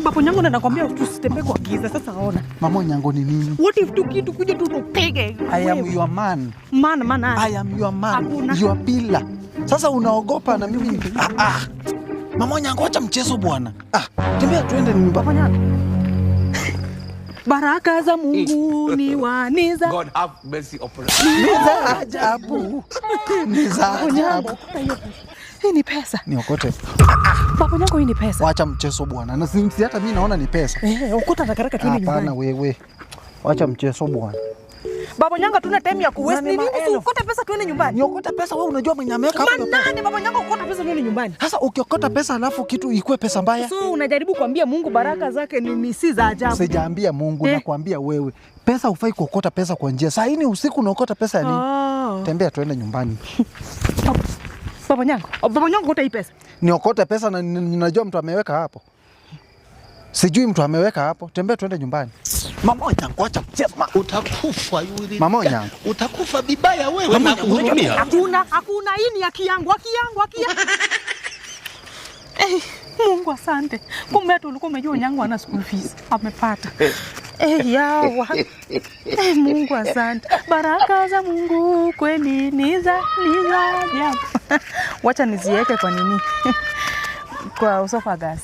Baba Onyango, na nakwambia tusitembee kwa giza. Sasa ona. Mama Onyango, ni nini? What if tu kitu kuja tu tupige? I am your man. Man, man. I am your man. Hakuna. Your pillar. Sasa unaogopa na mimi. Ah, ah. Mama Onyango, acha mchezo bwana. Ah, tembea tuende nyumbani. Baba Onyango. Baraka za Mungu ni waniza. God have mercy upon us. Ni za ajabu. Ni za ajabu. Hii ni pesa. Niokote. Baba Onyango, hii ni pesa. Wacha mchezo bwana. Na si hata mimi naona ni pesa. Eh, okota haraka haraka tuende Hapana nyumbani. wewe. Wacha mchezo bwana. Baba Onyango, tuna time ya kuwaste. Na ni Ni nini maelfu. Ukote pesa tuende nyumbani? Niokote pesa wewe, unajua mwenye ameweka hapo hiyo pesa. Manani, Baba Onyango, okota pesa tuende nyumbani. Sasa ukiokota pesa alafu kitu ikuwe pesa mbaya. So unajaribu kuambia Mungu baraka zake ni si za ajabu. Sijaambia Mungu, Eh. nakwambia wewe. Pesa hufai kuokota pesa kwa njia. Saa hii ni usiku, unaokota pesa ya nini? Oh. Tembea tuende nyumbani. Baba Onyango, oh, Baba Onyango, okota hii pesa. Niokote pesa na ninajua mtu ameweka hapo. Sijui mtu ameweka hapo. Tembea tuende nyumbani. Mama Onyango, acha mchezo. Utakufa yule. Mama Onyango. Utakufa vibaya wewe na kuhurumia. Hakuna, hakuna, hii ni haki yangu, haki yangu, haki yangu. Eh, Mungu asante. Kumbe hata ulikuwa umejua Onyango ana school fees. Amepata. Eh, yawa. Eh, Mungu asante. Baraka za Mungu kweli ni za ajabu. Wacha niziweke kwa nini? Kwa esophagus.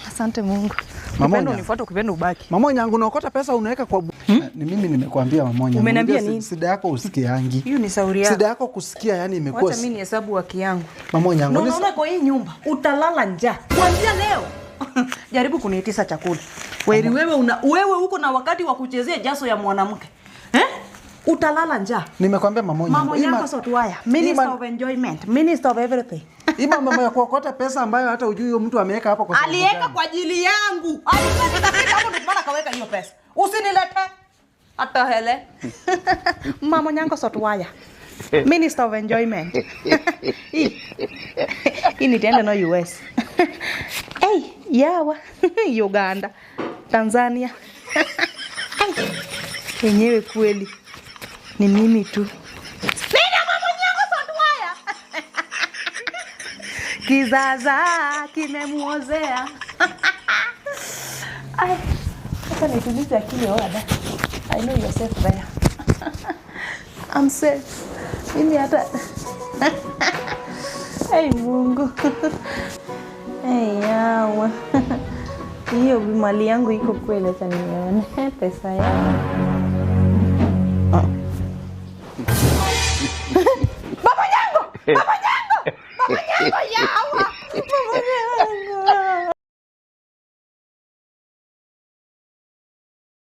Asante Mungu. Mama Ukipenda Onyango. unifuate, ukipenda ubaki. Mama Onyango, unaokota pesa unaweka kwa Ni mimi nimekuambia, Mama Onyango. Umeniambia Unajua nini? Shida yako usikiangi. Hiyo ni sauri yako. Shida yako kusikia yani imekuwa Wacha mimi nihesabu haki yangu. Mama Onyango, Na unaona kwa hii nyumba utalala njaa kuanzia leo. Jaribu kuniitisha chakula. Weri wewe una wewe uko na wakati wa kuchezea jaso ya mwanamke. Eh? Utalala njaa. Nimekwambia, Mama Onyango. Mama Onyango Sotwaya, Minister of Enjoyment, Minister of everything. Hii mambo ya kuokota pesa ambayo hata hujui huyo mtu ameweka hapo kwa sababu Aliweka gani. kwa ajili yangu. Alikuwa nitapita hapo ndio maana kaweka hiyo pesa. Usinilete. Hata hele. Mama Onyango Sotwaya, Minister of Enjoyment. Hii. Hii nitaenda na US. Hey, yawa. Uganda, Tanzania. Ai, yenyewe kweli ni mimi tu. Nina Mama Onyango Sotwaya. Kizaza kimemuozea. Ai, sasa nitulize akili wada. I know you're safe there. I'm safe. Mimi hata. Hey, Mungu. Hey, yawa. Hiyo mali yangu iko kweli, acha nione pesa yangu. Baba Nyango! Baba